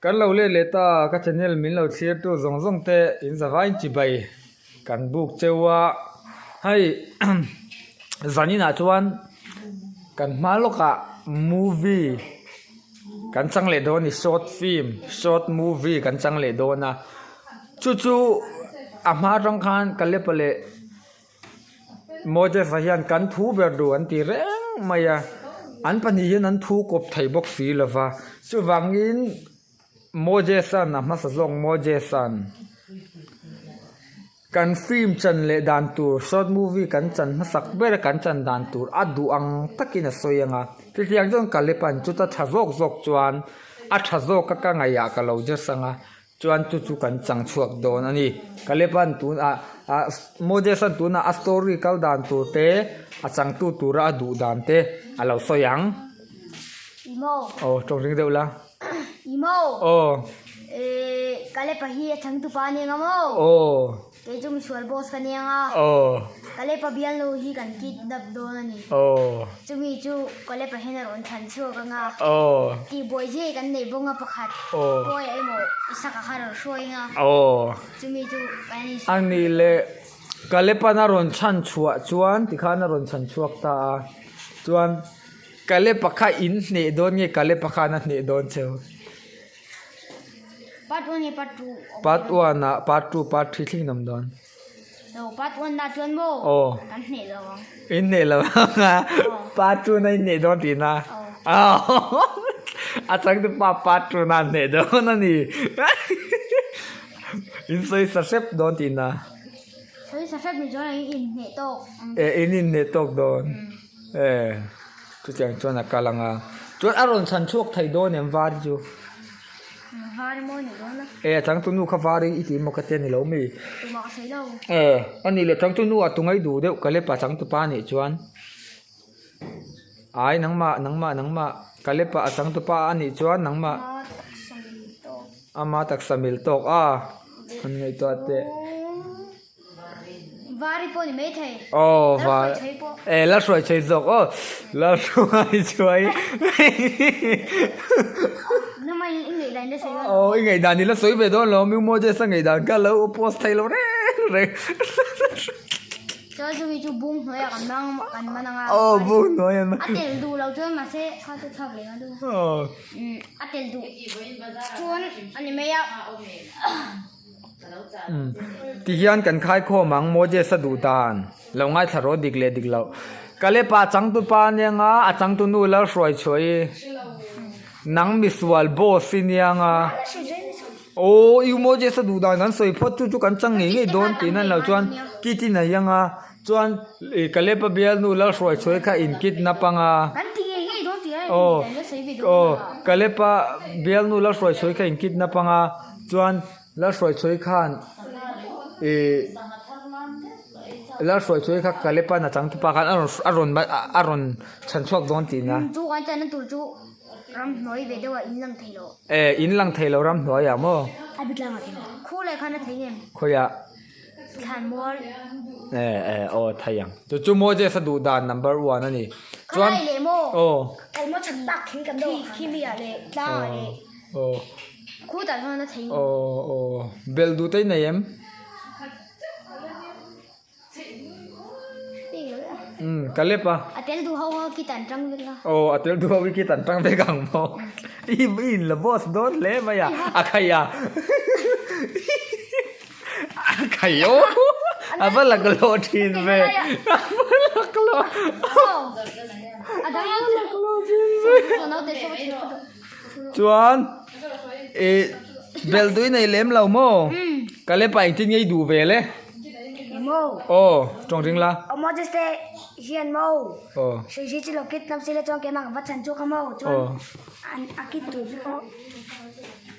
Kan lo let leh ta ka channel min lo thlir tu zawng zawng te in zavai chibai kan buk cheu a hei zaninah chuan kan hma lawkah movie kan chang leh dawn a ni short film short movie kan chang leh dawn a chu chu a hma atang khan Kalepa leh Moses-a hian kan thu ber duh an ti reng mai a, an pahnih hian an thu kawp thei bawk si lo va, chuvangin Moses-a'n a hmasa zawk Moses-a'n kan film chan leh dan tur short movie kan chan hmasak ber a kan chan dan tur a duh ang takin a sawi ang a, chutiang chuan Kalepa'n chuta tha zawk zawk chuan a tha zawk a ka ngaihah ka lo dress ang a. Chuan chu chu kan chang chhuak dawn a ni. Kaleban tunah ah Moses-a'n tunah a story kal dan tur te a changtu tura a duh dan te a lo sawi ang. Imo. Aw tawng ring deuh la. Imo. Aw. Eh Kalepa hi a changtu pa a ni ang a maw? Aw. Kei chu misual boss ka nia nga. Aw. Kalepa bialnu hi kan kidnap dawn a ni. Aw. Chumi chu Kalepa hian a rawn chhan chhuak anga. Aw. Tihbuai zia hi kan nei bawk a pakhat. Aw. Pawi ah emaw Isaka kha a rawn hruai anga. Aw. Chumi chu kan in. A nih leh Kalepa'n a rawn chhan chhuah chuan tikhan a rawn chhan chhuak ta a. Chuan Kalepa kha in hneh dawn nge Kalepa khan a hneh dawn cheu? Part 1 nge part 2? Part 1 ah part 2 part 3 thleng in awm dawn. Lo part 1 na chuan maw? Aw. Kan hneh lo ang. In hneh lo ang a. Part 2 na in hneh dawn tihna. Aw. A changtu pa part 2 na an hneh dawn a ni. In sawi sa hrep dawn tihna. Sawi sa hrep ni chuan in inhneh tawk. E in inhneh tawk dawn. E chutiang chuan a kal ang a. Chuan a rawn chhan chhuak thei dawn em var chu? Var maw ni dawn a. E a changtu nu kha var i ti maw ka tia ni lo mi? Tumah ka sawi lo. E a nih leh changtu nu ah tungai duh deuh ka lepa changtu pa nih chuan. Ai nangmah nangmah nangmah ka lepa a changtu pa a nih chuan nangmah. Ama taksa mil tawk. Ama taksa mil tawk a. Han ngaihtuah teh. Vari pawh ni mai thei. Aw var. E la hruai chei zawk aw. La hruai chuai. Nama i ngaihdan la sawi. Aw i ngaihdan i la sawi ve dawn lo mi Moses a ngaihdan kha lo post thei lo reng reng. Chuan chumi chu bung hnuaiah kan mang kan man anga. Aw bung hnuai an man. A tel duh lo chuan mahse kha chu thlak leh ang a. Aw. A tel duh chuan a ni mai a. Tihian kan khaikhawm ang Moses a duh dan lo ngaithla rawh dik leh dik loh. Kalepa changtu pa ania nga a changtu nu lal hruai chhuah i nang misual boss i nia nga aw i Moses a duh dan kan sawi phawt chu chu kan chang ngei ngei dawn tih nan lo chuan kit in a iang a chuan ih Kalepa bialnu lal hruai chhuah i kha in kidnap anga aw aw Kalepa bialnu lal hruai chhuah i kha in kidnap anga. Chuan Lalhruaichhuai khan ih Lalhruaichhuai kha Kalepan a changtupa khan a rawn a rawn a rawn chhan chhuak dawn tihna. Chu kan chana tur chu ramhnuai ve deuh ah in lang thei lo. E in lang thei lo ramhnuai ah maw? A bi tlang ah thei lo. Khu leh khan a thei ngem? Khawiah? Thlanmual. E e aw thei ang. Chu chu Moses a duh dan number one a ni. Chuan Khalai leh maw? Aw. Engmaw chhan tak thing kan deuh ah khan. Khi mi ah leh tlang ah leh. Aw. Khutah chuan a thei. Aw aw bel duh te i nei em? Umm ka lep a. A tel duh ho ho khi tan tang vek a. Aw a tel duh ho khi tan tang vek ang maw. I in la boss dawn hle mai a. A khai a. A khai aw. A va laklawh thin ve. A va laklawh. A dang A va laklawh thin ve. Chuan ih bel tui nei lem lo maw? Ka lepa engtin nge i duh ve le? Aw tawng ring la. Aw Moses te hian maw? Aw. Hruihri chu lo kit hnam sila chuan keimah ka va chhan chhuak a maw? Chuan an a kit tur chu pawh.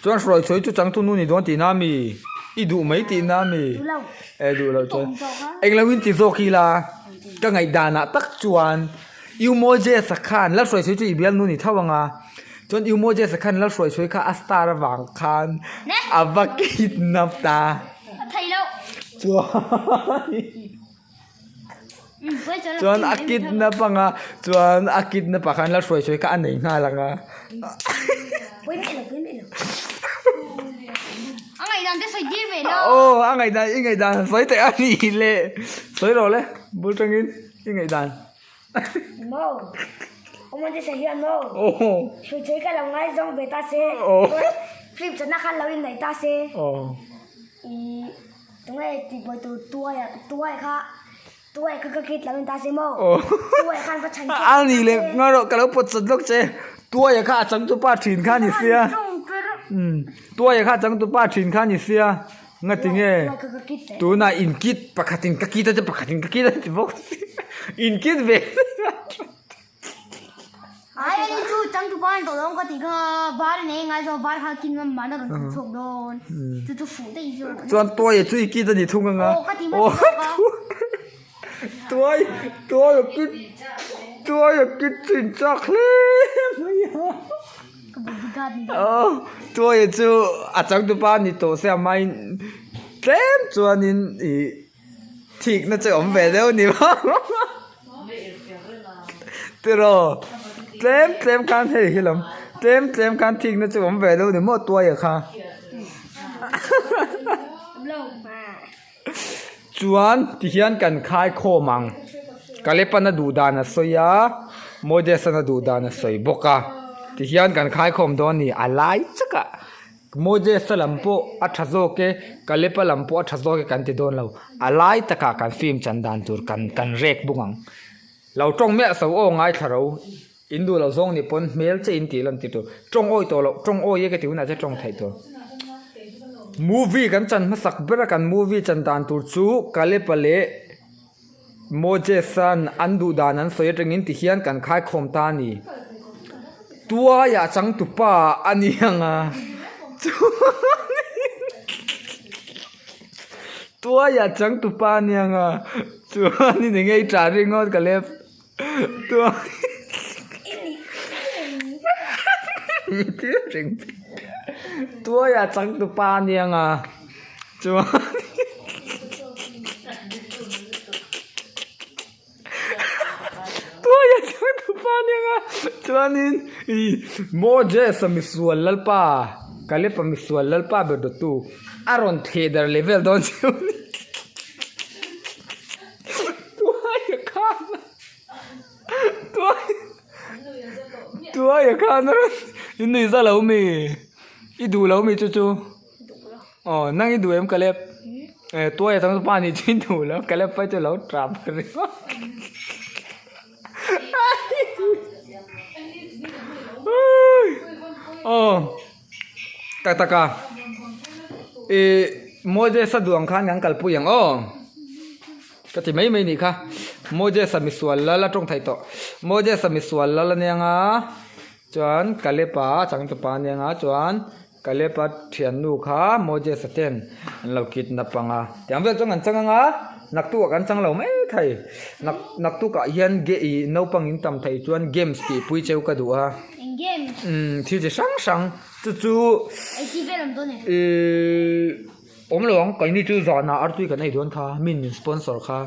Chuan hruaichhuai chu changtu nu ni dawn tihna mi? I duh mai tihna mi? Duh lo. E duh lo chuan. Englo in ti zawk ila ka ngaihdanah tak chuan. U Moses-a khan Lalhruaisuai chu i bialnu ni tho ang a, chuan U Moses-a khan Lalhruaisuai kha a star avang khan a va kidnap ta. Chuan chuan a kidnap ang a, chuan a kidnap ah khan Lalhruaisuai kha a nei nghal ang a. Aw a ngaihdan i ngaihdan sawi teh a ni le sawi rawh le bul tangin i ngaihdan. Maw Moses-a hian maw hruichei ka lo ngaizawng ve ta se film chawhna khan lo inneih ta se ih tunge tihbuai tur tuaia tuai kha tuai kha ka kit lo in ta se maw tuai khan va chhan a ni le ngaw rawh ka lo pawt sat lawk che tuaia kha a changtupa thin kha ni sia tuaia kha a changtupa thin kha ni sia. Ngati nge tunah inkit pakhatin ka kit a che pakhatin ka kit a ti bawk si inkit ve Ai ani chu changtupa an tawh dawn ka tih kha var a nei ngai zawk var kha kin ngam mahna rawn thawk chhuak dawn chu chu fuh daih zawk chuan tuai chu i kit a ni thung anga aw ka ti hmasa zawk a tuai tuai a kit tuai a kit chu in chak hle mai a. Aw tuaia chu a changtupa a ni tawh sia main tlem chuanin ih thikna che awm ve deuh ni maw tiraw tlem tlem khan hei hi lam tlem tlem khan thikna che awm ve deuh ni maw tuaia kha chuan tihian kan khai khawm ang Kalepan a duh dan a sawi a Moses-an a duh dan a sawi bawk a tihian kan khai khawm dawn a ni a lai chak ah Moses-a lam pawh a tha zawk e Kalepa lam pawh a tha zawk e kan ti dawn lo a lai takah kan film chan dan tur kan kan rek bawk ang lo tawng miah so aw ngaithla ro in duh loh zawng nih pawn hmel che in tih lan ti tur tawng awi tawh loh tawng awi e ka ti hunah che tawng theih tur movie kan chan hmasak ber a kan movie chan dan tur chu Kalepa leh Moses-a'n an duh dan an sawi atangin ti hian kan khaikhawm ta a ni. Tuaiah changtupa a ni ang a, chuanin Tuaiah changtupa a ni ang a, chuanin eng nge i ṭah ringawt ka lep Tuai Tuaiah changtupa a ni ang a, chuanin. Tuaia chuan tupa a nia nga chuanin ih Moses-a misual lalpa Caleb-a misual lalpa ber dawttu a rawn theh dar leh vel dawn chiu a ni Tuaia khan Tuaia Tuaia khan a rawn i nuih za lo mi i duh lo mi chu chu. Aw nang i duh em Caleb? Eh tuai atang chu pa ni chin duh lo Caleb phei chu lo tap ringawt. Aw tak tak a ih Moses a duh ang khan kan kalpui ang aw ka ti mai mai nih kha Moses a misual lal a tawng theih tawh Moses a misual lal ania nga chuan Caleb a changtupa ania nga chuan. Caleb-a thiannu kha Moses-a ten an lo kidnap ang a, tiang vel chuan kan chang ang a, naktukah kan chang lo mai thei. Nak naktukah hian ge ih naupang in tam theih chuan games tih pui cheu ka duh a. Eng games? Umm thil chi hrang hrang chu chu Ei chi vel awm dawn em? Ihh awm lo ang, keini chu zanah artui kan ei dawn kha, min min sponsor kha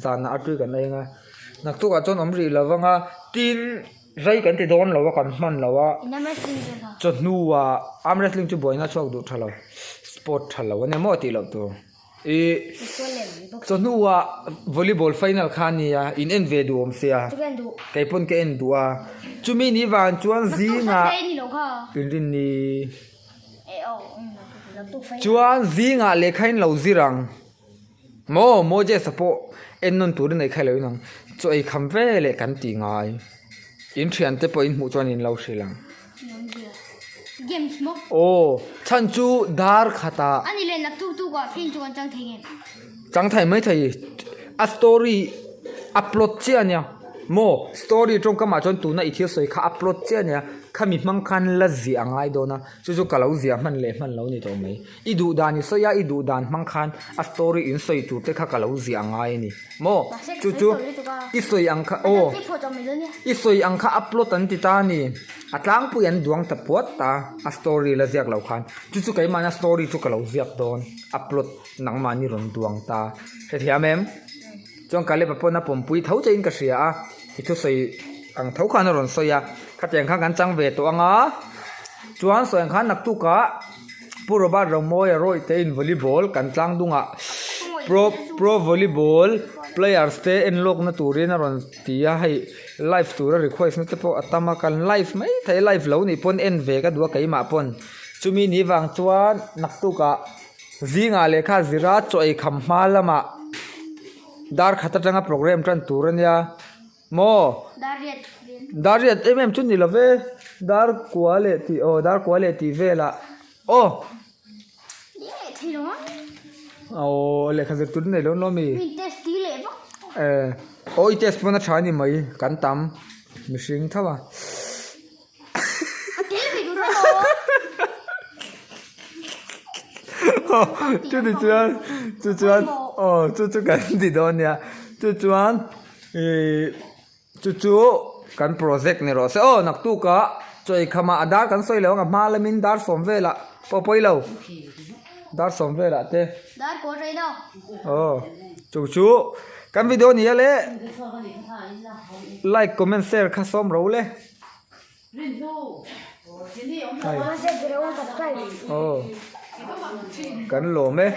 zanah artui kan ei ang a, naktukah chuan awm rih lo vang a, tin. Zai kan ti dawn lo a kan hman lo a chawhnuah arm wrestling chu buaina chhuak duh tha lo sport tha lo a nia maw tih loh tur ih chawhnuah volleyball final kha a nia in en ve duh awm sia kei pawn ka en duh a chumi ni vang chuan zingah inrinni chuan zingah lehkha in lo zir ang. Maw Moses-a pawh en nawn turin ei kha lo in ang. Chaw ei kham ve leh kan tih ngai. In thiante pawh in hmuh chuan in lo hrilh ang. Games maw? Aw, chhan chu dar khatah. Ani leh naktuk tuk ah film chu kan chang thei nge? Chang thei mai thei. A story a plot chiah ania. Maw story tawngkamah chuan tuna i thil sawi kha a plot chiah ania. Khami hmang khan la ziah a ngai dawn a. Chu chu ka lo ziah hman leh hman lo ni tawh mai. I duh dan i sawi a, i duh dan hmang khan a story in sawi tur te kha ka lo ziah a ngai a ni. Maw? Chu chu i sawi ang kha aw i sawi ang kha a plot an ti ta a ni. A tlangpui an duang ta puat ta a story la ziak lo khan. Chu chu keimahna story chu ka lo ziak dawn a plot nangmahni rawn duang ta. Hrethiam em? Chuan Caleb a pawn a pawmpui tho che in ka hria a, i thusawi ang tho khan a rawn sawi a. Khatiang khan kan chang ve tawh ang a, chuan sawi ang khan naktukah. Pu Robert Romawia rawih te in volleyball kan tlang dungah pro pro volleyball players te en lawkna turin a rawn ti a hei live tura request na te pawh a tam a kan live mai thei a live lo nih pawn en ve ka duh a keimah pawn chumi ni vang chuan naktukah zingah lehkha zira chaw ei kham hma lamah dar khat atanga program tan tur a nia. Maw? Dar riat vel. Dar riat em em chu ni lo ve. Dar kua leh tih aw dar kua leh tih velah aw. Leh thei lo a. Aw lehkha zir tur nei lo lo mi. Mi test ti leh vak. Eh aw i test pawn a tha ni mai kan tam mihring tho a. A tel ve duh lo. Chu ti chuan chu chuan aw chu chu kan ti dawn nia chu chuan. Ihh chu chu kan project ni rawh se aw naktuk ah chaw ei kham ah a dar kan sawi lo ang a hma lamin dar sawm velah pawh pawi lo dar sawm velah te aw chu chu kan video ni a le like comment share kha sawm ro le aw kan lawm e.